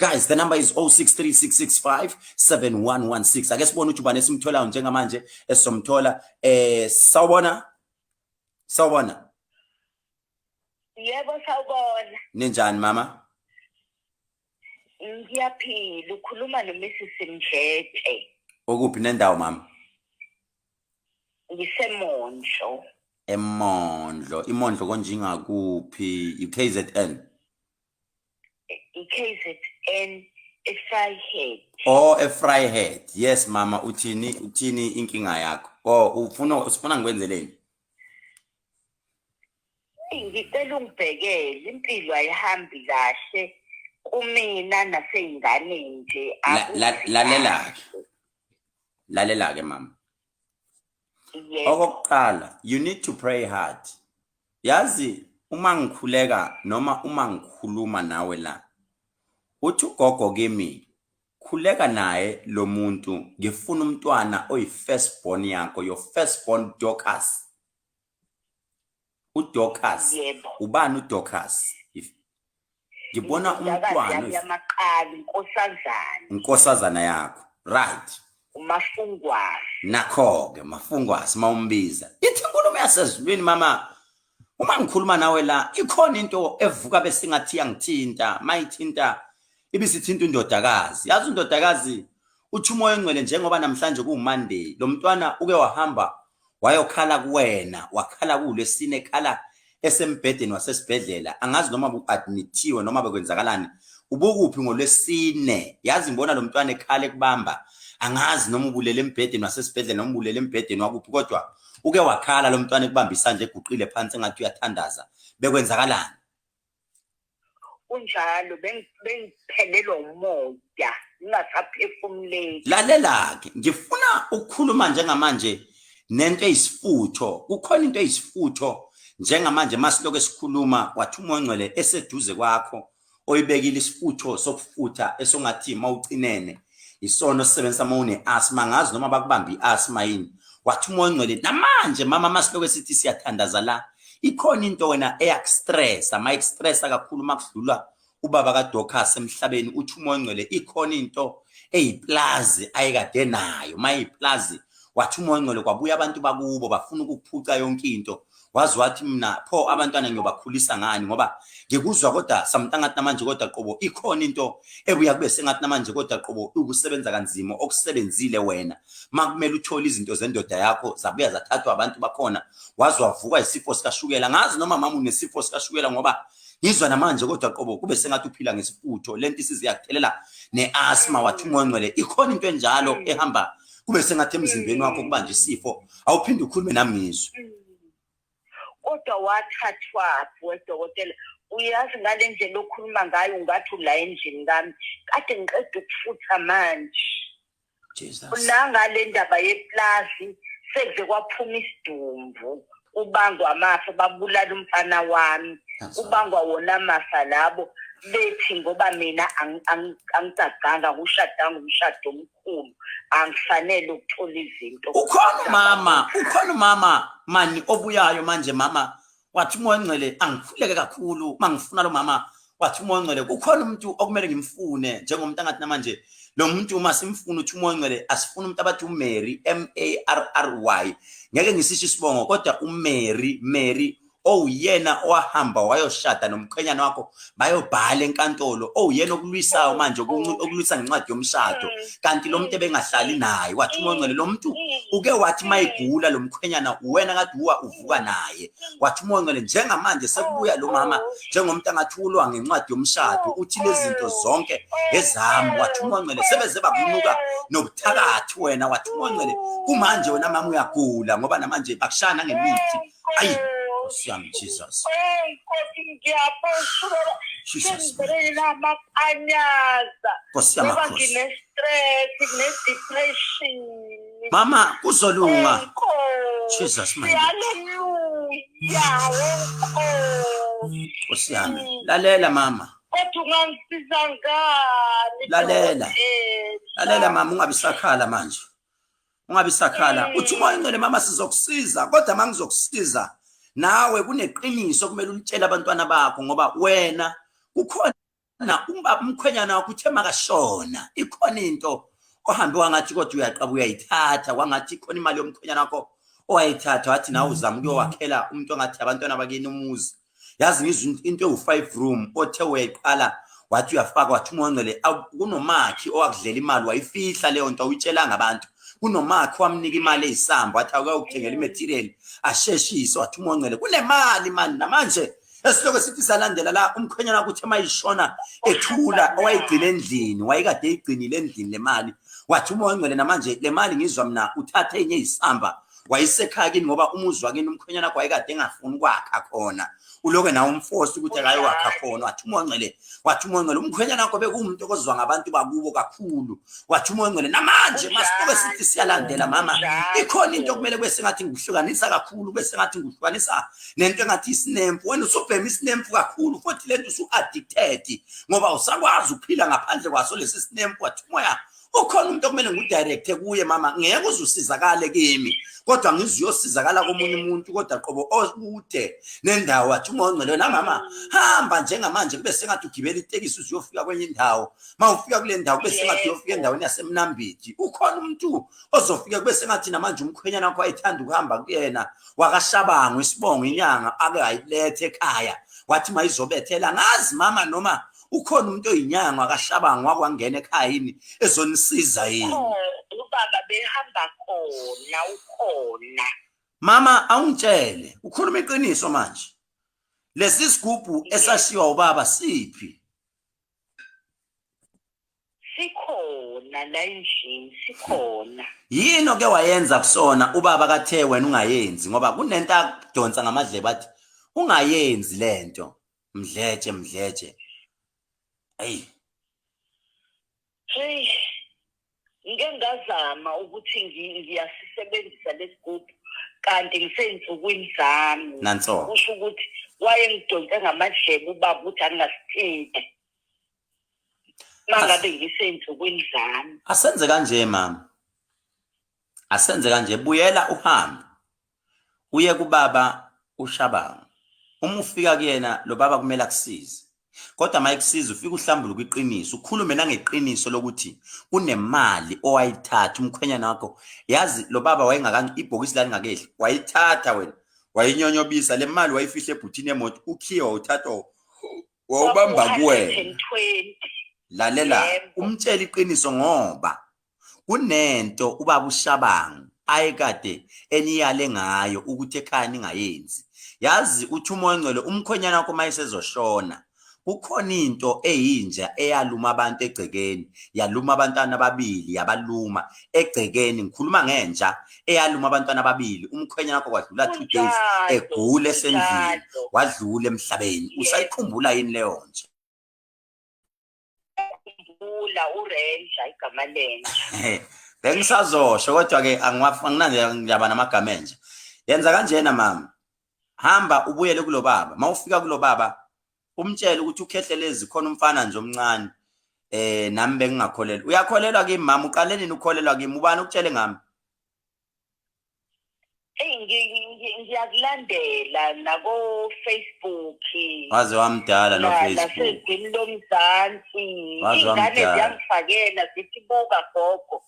Guys, the number is 0636657116. Ake sibone ukuthi ubani esimtholayo njengamanje esizomthola. Sawubona? Sawubona. Yebo, sawubona. Ninjani, mama? Ngiyaphila, ukhuluma noMrs Mdletshe. Okuphi nendawo, mama? NgiseMondlo. EMondlo. IMondlo konje ingakuphi? IKZN. I-KZN, eVryheid. Oh, eVryheid. Yes, mama, uthini uthini inkinga yakho? Oh, ufuna ngikwenzeleni? Ngicela ungibhekele, impilo ayihambi kahle kumina nasey'nganeni nje. Lalela ke. Lalela ke, mama. Yebo. Okokuqala, you need to pray hard. Yazi uma ngikhuleka noma uma ngikhuluma nawe la, uthi ugogo kimi, khuleka naye lo muntu, ngifuna umntwana oyi-first born yakho, your first born Dorcas. UDorcas. Yebo. Ubani uDorcas? Ngibona Indodakazi umntwana yami yamaqala, inkosazana. Inkosazana yakho. Right. UMafungwasi. Nakho-ke Mafungwasi mawumbiza. Ithi inkulumo yasezulwini, mama. Uma ngikhuluma nawe la, ikhona into evuka bese ngathi iyangithinta, mayithinta ibisithinta undodakazi. Yazi undodakazi uthi uMoya oNgcwele njengoba namhlanje kuwuMonday, lo mntwana uke wahamba wayokhala kuwena, wakhala kuLwesine ekhala esembhedeni wasesibhedlela. Angazi noma bu-admithiwe noma bekwenzakalani. Ubukuphi ngoLwesine? Yazi ngibona lo mntwana ekhala ekubamba. Angazi noma ubulele embhedeni wasesibhedlela noma ubulele embhedeni wakuphi, kodwa uke wakhala lo mntwana ekubamba isandla eguqile phansi engathi uyathandaza. Bekwenzakalani? Kunjalo, bengiphelelwa umoya, ngingasaphefumuleki. Lalela-ke, ngifuna ukukhuluma njengamanje nento eyisifutho. Kukhona into eyisifutho njengamanje masilokhu esikhuluma, wathi uMoya oNgcwele eseduze kwakho oyibekile isifutho sokufutha esongathi mawucinene isono sisebenzisa uma une-asthma. Angazi noma bakubamba i-asthma yini. Wathi uMoya oNgcwele namanje, mama, masilokhu esithi siyathandaza la, ikhona into wena eyakustressa, mayikustressa kakhulu makudlula ubaba kaDorcas emhlabeni. Uthi uMoya oNgcwele ikhona into eyiplazi ayekade nayo, mayiplazi, wathi uMoya oNgcwele kwabuya abantu bakubo bafuna ukuphuca yonke into. Wazi wathi mina pho abantwana ngiyobakhulisa ngani, ngoba ngikuzwa kodwa samntangathi namanje, kodwa qobo ikhona into ebuya kube sengathi namanje, kodwa qobo ukusebenza kanzima okusebenzile wena makumele uthole izinto zendoda yakho zabuya zathathwa abantu bakhona. Wazi wavuka isifo sikashukela. Ngazi noma, mama, unesifo sikashukela, ngoba ngizwa namanje kodwa qobo kube sengathi uphila ngesifutho lento isize yakuthelela ne-asthma. Wathi uMoya oNgcwele ikhona into enjalo ehamba kube sengathi emzimbeni wakho kuba nje isifo. Awuphinde ukhulume nami ngizwe. Kodwa wathathwaphi, wedokotela? Uyazi ngale ndlela okhuluma ngayo ungathi ula endlini kami, kade ngiqeda ukufutha manje. Jesus. Nangale ndaba yeplazi, sekuze kwaphuma isidumbu kubangwa amafa, babulala umfana wami kubangwa wona amafa labo, bethi ngoba mina angicaganga, ngushadanga umshado omkhulu, angifanele ukuthola izinto. Ukhona umama mani obuyayo manje, mama. Wathi uMoya oNgcwele angikhuleke kakhulu mangifuna lo mama. Wathi uMoya oNgcwele kukhona umuntu okumele ngimfune njengomuntu angathi namanje lo muntu uma simfuna. Uthi uMoya oNgcwele asifuna umuntu abathi uMary, Marry, ngeke ngisisho isibongo, kodwa uMary, Mary owuyena owahamba wayoshada nomkhwenyana wakho, bayobhala enkantolo, owuyena okulwisayo manje, okulwisa ngencwadi yomshado, kanti lo muntu ebengahlali naye. Wathi uMoya oNgcwele lo muntu uke wathi mayigula lo mkhwenyana, uwena kade uwa uvuka naye. Wathi uMoya oNgcwele njengamanje sekubuya lo mama njengomuntu angathi ulwa ngencwadi yomshado, uthi lezi zinto zonke ezami. Wathi uMoya oNgcwele sebeze bakunuka nobuthakathi wena. Wathi uMoya oNgcwele kumanje wena, mama, uyagula ngoba namanje bakushaya nangemithi. Ayi, Nkosi yami, Jesus. Nkosi, ngiyabonga. Jesus. Sengibelele namapanyaza. Nkosi Ngoba yamakhosi. ngine-stress, ngine-depression. Mama, kuzolunga. Nkosi, Jesus, my haleluya, Nkosi. Nkosi yami, lalela, mama. Kodwa ungangisiza ngani, Lalela. dokotela? Lalela, mama, ungabi sakhala manje, ungabi sakhala. Uthi uMoya oNgcwele, mama, sizokusiza, kodwa uma ngizokusiza nawe kuneqiniso kumele ulitshele abantwana bakho, ngoba wena kukhona Na umkhwenyana wakho uthe makashona ikhona into ohambe wangathi kodwa uyaqaba uyayithatha, kwangathi ikhona imali yomkhwenyana wakho owayithatha, wathi nawe uzama ukuyowakhela umuntu ongathi abantwana bakini umuzi. Yazi ngizwa into ewu-5 room othe uyayiqala wathi uyafaka, wathi uMoya oNgcwele kunomakhi owakudlela imali, wayifihla leyo nto, awuyitshelanga abantu. Kunomakhi wamnika imali eyisamba, wathi awukuthengela imaterial asheshise, wathi uMoya oNgcwele kunemali mani. Namanje esiloko sithi salandela la, umkhwenyana wakho uthe mayishona ethula owayigcina endlini, wayekade eyigcinile endlini le mali, wathi uMoya oNgcwele namanje le mali ngizwa mina uthathe enye eyisamba wayisekhaya kini, ngoba umuzi wakini umkhwenyana wakho wayekade engafuni ukwakha khona, uloke nawe umforce ukuthi akayowakha khona. Wathi uMoya oNgcwele, wathi uMoya oNgcwele umkhwenyana wakho bekuwumuntu okozwa ngabantu bakubo kakhulu. Wathi uMoya oNgcwele namanje masitoke sithi siyalandela mama, ikhona into okumele kube sengathi ngikuhlukanisa kakhulu, kube sengathi ngikuhlukanisa nento engathi isinemfu. Wena usubhema isinemfu kakhulu futhi lento usu-addicted ngoba usakwazi ukuphila ngaphandle kwaso lesi sinemfu. Wathi umoya ukhona umuntu okumele ngidirecte kuye mama, ngeke uze usizakale kimi kodwa ngize uyosizakala komunye umuntu, kodwa qobo okude nendawo. Wathi uMoya oNgcwele wena mama hamba njengamanje kube sengathi ugibela itekisi uze uyofika kwenye indawo, ma ufika kule ndawo kube sengathi uyofika endaweni yaseMnambithi, ukhona umuntu ozofika kube sengathi namanje umkhwenyana wakho wayethanda ukuhamba kuyena wakaShabangu isibongo inyanga ake ayilethe ekhaya, wathi mayizobethela. Ngazi mama noma ukhona umuntu oyinyanga wakaShabangu wakwangena ekhaya yini ezonisiza yini? Ubaba behamba khona ukhona. Mama awungitshele, ukhuluma iqiniso manje, lesi sigubhu esashiwa ubaba siphi? Sikhona la endlini, sikhona. Yini oke wayenza kusona ubaba kathe wena ungayenzi, ngoba kunento akudonsa ngamadlebe athi ungayenzi lento, Mdletshe, Mdletshe, ayi. Hey, ngike ngazama ukuthi ngiyasisebenzisa lesigubhu kanti ngisey'nsukwini zami. Nanso. Kusho ukuthi wayengidonse ngamadlebe ubaba ukuthi angingasithinti mangabe ngisey'nsukwini zami. Asenze kanje mama, asenze kanje, buyela uhambe uye kubaba uShabangu. Uma ufika kuyena lo baba kumele akusize, kodwa uma ekusiza ufike uhlambuluke iqiniso, ukhulume nangeqiniso lokuthi kunemali owayithatha umkhwenyana wakho. Yazi lo baba wayengakani, ibhokisi lalingakehli, wayithatha wena wayinyonyobisa le mali, wayifihla ebhuthini yemoto, ukhiye wawuthatha wawubamba kuwena. Lalela, umtshele iqiniso ngoba kunento ubaba uShabangu ayekade eniyale ngayo ukuthi ekhaya ningayenzi. Yazi uthi uMoya oNgcwele umkhwenyana wakho uma esezoshona kukhona into eyinja eyaluma abantu egcekeni, yaluma abantwana ababili, yabaluma egcekeni. Ngikhuluma ngenja eyaluma abantwana ababili, umkhwenyana wakho kwadlula 2 days egula esendlini, wadlula emhlabeni. Usayikhumbula yini leyo nja? Khumbula uRenja igama lenja. Bengisazosho kodwa ke anginandaba namagama enja. Yenza kanjena mama, hamba ubuyele kulo baba. Mawufika kulo baba umtshele ukuthi uKhehlelezi khona umfana nje omncane, nami bengingakholelwa. Uyakholelwa kimi mama? Uqale nini ukukholelwa kimi? Ubani ukutshele ngami? Hey, ngiyakulandela nako Facebook. Waze wamdala no Facebook. Nasezwini loMzansi. Ingane ziyangifakela zithi buka gogo.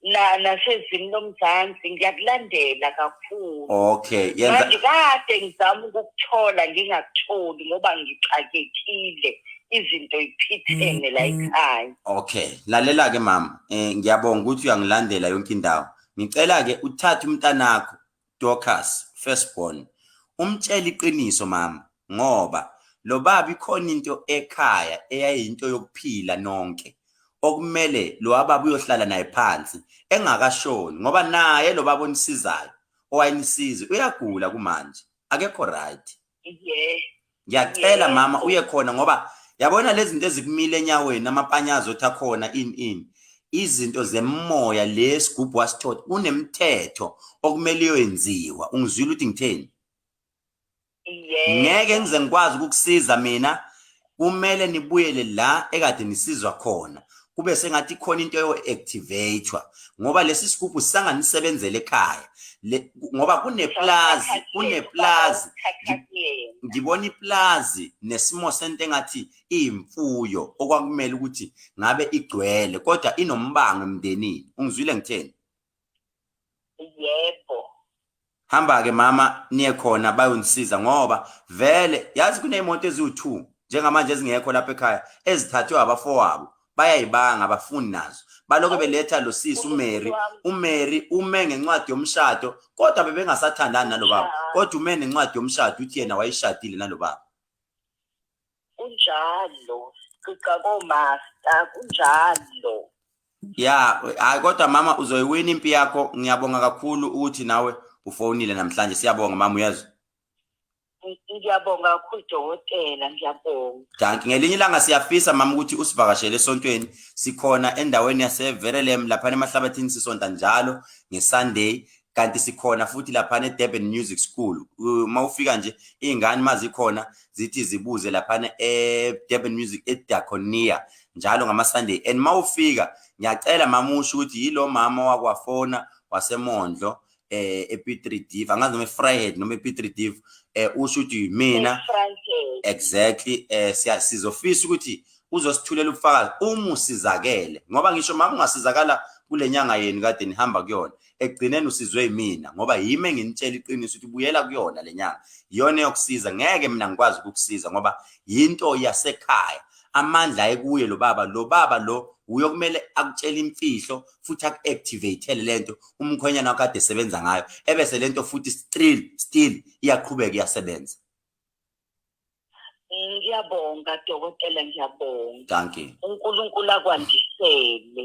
Na nasezwini loMzansi ngiyakulandela kakhulu. Okay, yenza. Manje kade ngizama ukukuthola ngingakutholi ngoba ngixakekile, izinto iphithene la ekhaya. Okay, lalela ke mama, ngiyabonga ukuthi uyangilandela yonke indawo. Ngicela ke uthathe umntanakho Dorcas firstborn, umtshele iqiniso mama, ngoba lo baba ikhona into ekhaya eyayinto yokuphila nonke okumele lo baba uyohlala naye phansi engakashoni, ngoba naye lo baba onisizayo owayenisiza uyagula kumanje, akekho right. Ngiyacela mama uye khona, ngoba yabona lezi zinto ezikumile enyaweni, amapanyazo othi akhona ini ini, izinto zemoya lesigubhu wasithotha, kunemithetho okumele iyoyenziwa. Ungizwile ukuthi ngitheni? Ngeke ngize ngikwazi ukukusiza mina. Kumele nibuyele la ekade nisizwa khona, kube sengathi khona into eyo-activatewa, ngoba lesi sigubhu sisanganisebenzela ekhaya ngoba kuneplazi, kuneplazi, ngibona iplazi nesimo sento engathi iyimfuyo okwakumele ukuthi ngabe igcwele, kodwa inombango emndenini. Ungizwile ngitheni? Yebo. Hamba-ke mama, niye khona bayonisiza, ngoba vele yazi kuney'moto eziwu-2 njengamanje ezingekho lapha ekhaya, ezithathwe abafowabo, bayayibanga, abafuni nazo, balokho beletha lo sisi uMary. UMary ume ngencwadi yomshado, kodwa bebengasathandani nalo baba, kodwa ume nencwadi yomshado, uthi yena wayeshadile nalo baba. Kunjalo, qiqa komaster, kunjalo. Ya, hayi, kodwa mama uzoyiwina impi yakho. Ngiyabonga kakhulu ukuthi nawe ufonile namhlanje. Siyabonga mama, uyezwa? Ngiyabonga kakhulu dokotela, ngiyabonga. Dankie. Ngelinye ilanga siyafisa mama ukuthi usivakashele esontweni. Sikhona endaweni yase-Verulam laphana emahlabathini, sisonta njalo ngeSunday, kanti sikhona futhi laphana e-Durban Music School. Uma ufika nje, iy'ngane uma zikhona zithi zibuze laphana e-Durban Music eDiaconia njalo ngama-Sunday. And uma ufika, ngiyacela mama usho ukuthi yilo mama wakwafona waseMondlo e-Piet Retief, angazi noma e-Vryheid noma e-Piet Retief, usho ukuthi mina. Exactly. Sizofisa ukuthi uzosithulela ubufakazi uma usizakele, ngoba ngisho mama ungasizakala kule nyanga yenu kade nihamba kuyona, ekugcineni usizwe yimina, ngoba yimi enginitshela iqiniso ukuthi buyela kuyona le nyanga, iyona eyokusiza. Ngeke mina ngikwazi ukukusiza ngoba yinto yasekhaya, amandla ekuye lo baba. Lo baba lo uye kumele akutshele imfihlo futhi aku-activate-ele lento umkhwenyana wakho kade esebenza ngayo, ebese lento futhi still iyaqhubeka, iyasebenza. Ngiyabonga dokotela, ngiyabonga. Dankie. UNkulunkulu akwandisele.